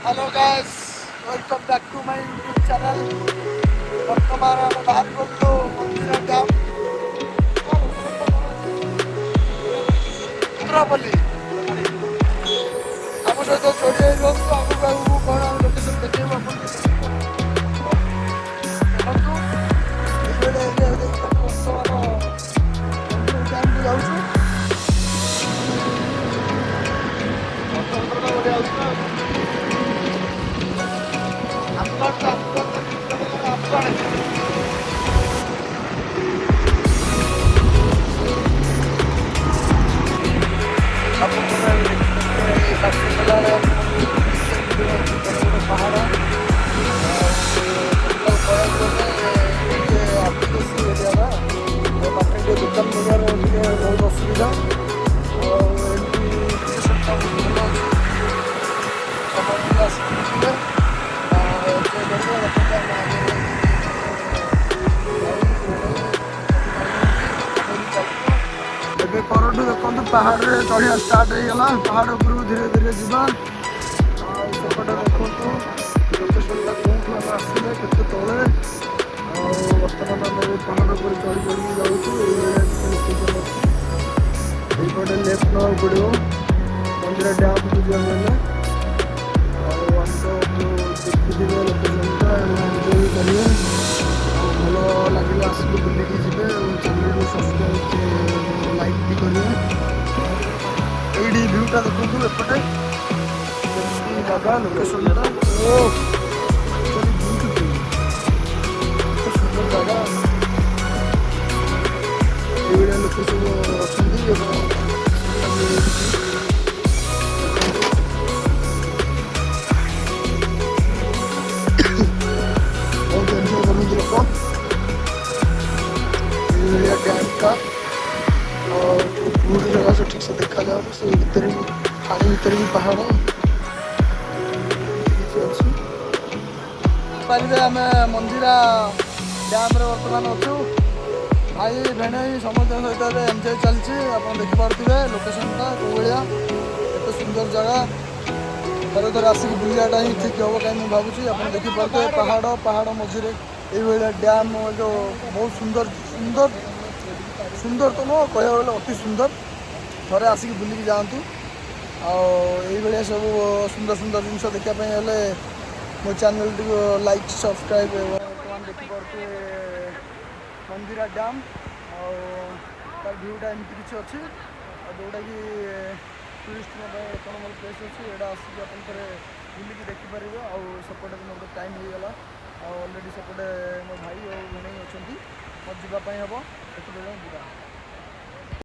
Hello guys, welcome back to my YouTube channel. ବର୍ତ୍ତମାନ ଆମେ ବାହାରି ଗଲୁ ମନ୍ଦିର ଡ୍ୟାମ୍ ରୁଦ୍ରପଲ୍ଲୀ। ଆମ ସହିତ ଯୋଡ଼ି ହେଇ ରୁହନ୍ତୁ। ଆଗକୁ ଆଗକୁ କ'ଣ ଆମେ ଲୋକେସନ୍ ଦେଖେଇବୁ, ଆପଣ ଦେଖନ୍ତୁ। ଏଇଭଳିଆ ଏରିଆ ଦେଇକି ଆମେ ବର୍ତ୍ତମାନ ମନ୍ଦିର ଡ୍ୟାମ୍କୁ ଯାଉଛୁ। ବଢ଼ିଆ ହେଉଛି ନା? ପାହାଡ଼ କହିବାକୁ ଗଲେ ଟିକେ ଆଦିବାସୀ ଏରିଆ ନା, ତ ପାଖରେ ଟିକେ ଦୋକାନ ବଜାର ଟିକେ ବହୁତ ଅସୁବିଧା। ଆଉ ଏମିତି ଲୋକେସନଟା ବହୁତ ଭଲ ଅଛି। ସମସ୍ତେ ଆସିକି ବୁଲିବେ, ଏନ୍ଜୟ କରିବେ। ଦେଖନ୍ତୁ, ଆମ ଆଗରେ ଭାଇ, ଭଉଣୀ ଚାଲିବ। ଏବେ ପରଠୁ ଦେଖନ୍ତୁ, ପାହାଡ଼ରେ ଚଢ଼ିବା ଷ୍ଟାର୍ଟ ହେଇଗଲା। ପାହାଡ଼ ଉପରକୁ ଧୀରେ ଧୀରେ ଯିବା। ଆଉ ସେପଟେ ଦେଖନ୍ତୁ ଲୋକେସନଟା, କେଉଁଠୁ ଆମେ ଆସିଲେ, କେତେ ତଳେ। ଆଉ ବର୍ତ୍ତମାନ ଆମେ ଏବେ ପାହାଡ଼ ଉପରେ ଚଢ଼ି ଚଢ଼ିକି ଯାଉଛୁ। ଏଇଭଳିଆ କିଛି ଲୋକେସନ ଅଛି। ଏଇପଟେ ଲେଫ୍ଟ ନେବାକୁ ପଡ଼ିବ ମନ୍ଦିର ଡ୍ୟାମ୍କୁ ଯିବାକୁ ହେଲେ। ଆଉ ଆମେ ତ ଦେଖିଥିବେ ଲୋକେସନଟା ଏବଂ ଏନ୍ଜୟ ବି କରିବେ। ଆଉ ଭଲ ଲାଗିଲେ ଆସିକି ବୁଲିକି ଯିବେ ଏବଂ ଚ୍ୟାନେଲକୁ ସବସ୍କ୍ରାଇବ୍, ଲାଇକ୍ ବି କରିବେ। ଏଇଠି ଭିଉଟା ଦେଖନ୍ତୁ, ଏପଟେ କେମିତି ଜାଗା, ଲୋକେସନଟା। ଓ ବ୍ୟୁଟିଫୁଲ୍, କେତେ ସୁନ୍ଦର ଜାଗା! ଏଇଭଳିଆ ଲୋକ ସବୁ ଅଛନ୍ତି ଏବଂ ଦେଖନ୍ତୁ, ବହୁତ ଏନ୍ଜୟ କରନ୍ତି ଲୋକ। ଏଇଭଳିଆ ଡ୍ୟାମ୍ଟା ଟିକେ ଦୂର ଜାଗା, ସେ ଠିକ୍ ସେ ଦେଖାଯାଉନି। ସେ ଭିତରେ ବି, ପାଣି ଭିତରେ ବି ପାହାଡ଼ ଏମିତି କିଛି ଅଛି। ପାରିବେ, ଆମେ ମନ୍ଦିରା ଡ୍ୟାମ୍ରେ ବର୍ତ୍ତମାନ ଅଛୁ। ଭାଇ ଭେଣେଇ ସମସ୍ତଙ୍କ ସହିତ ଏବେ ଏନ୍ଜୟ ଚାଲିଛି। ଆପଣ ଦେଖିପାରୁଥିବେ ଲୋକେସନଟା କେଉଁ ଭଳିଆ, କେତେ ସୁନ୍ଦର ଜାଗା। ଥରେ ଥରେ ଆସିକି ବୁଲିବାଟା ହିଁ ଠିକ୍ ହେବ କାହିଁ ମୁଁ ଭାବୁଛି। ଆପଣ ଦେଖିପାରୁଥିବେ ପାହାଡ଼, ପାହାଡ଼ ମଝିରେ ଏଇଭଳିଆ ଡ୍ୟାମ୍, ଯେଉଁ ବହୁତ ସୁନ୍ଦର ସୁନ୍ଦର ସୁନ୍ଦର ତ ନୁହଁ, କହିବାକୁ ଗଲେ ଅତି ସୁନ୍ଦର। ଥରେ ଆସିକି ବୁଲିକି ଯାଆନ୍ତୁ। ଆଉ ଏଇଭଳିଆ ସବୁ ସୁନ୍ଦର ସୁନ୍ଦର ଜିନିଷ ଦେଖିବା ପାଇଁ ହେଲେ ମୋ ଚ୍ୟାନେଲଟିକୁ ଲାଇକ୍, ସବସ୍କ୍ରାଇବ୍। ବର୍ତ୍ତମାନ ଦେଖିପାରୁଥିବେ ମନ୍ଦିରା ଡ୍ୟାମ୍ ଆଉ ତାର ଭିଉଟା ଏମିତି କିଛି ଅଛି। ଆଉ ଯେଉଁଟାକି ଟୁରିଷ୍ଟଙ୍କ ପାଇଁ ଏକ ନମ୍ବର ପ୍ଲେସ୍ ଅଛି। ଏଇଟା ଆସିକି ଆପଣ ଥରେ ବୁଲିକି ଦେଖିପାରିବେ। ଆଉ ସେପଟେ ମୋର ତ ଟାଇମ୍ ହେଇଗଲା ଆଉ ଅଲରେଡ଼ି ସେପଟେ ମୋ ଭାଇ ଆଉ ଭଉଣୀ ଅଛନ୍ତି, ମୋତେ ଯିବା ପାଇଁ ହେବ। ସେଥିପାଇଁ ଯିବା।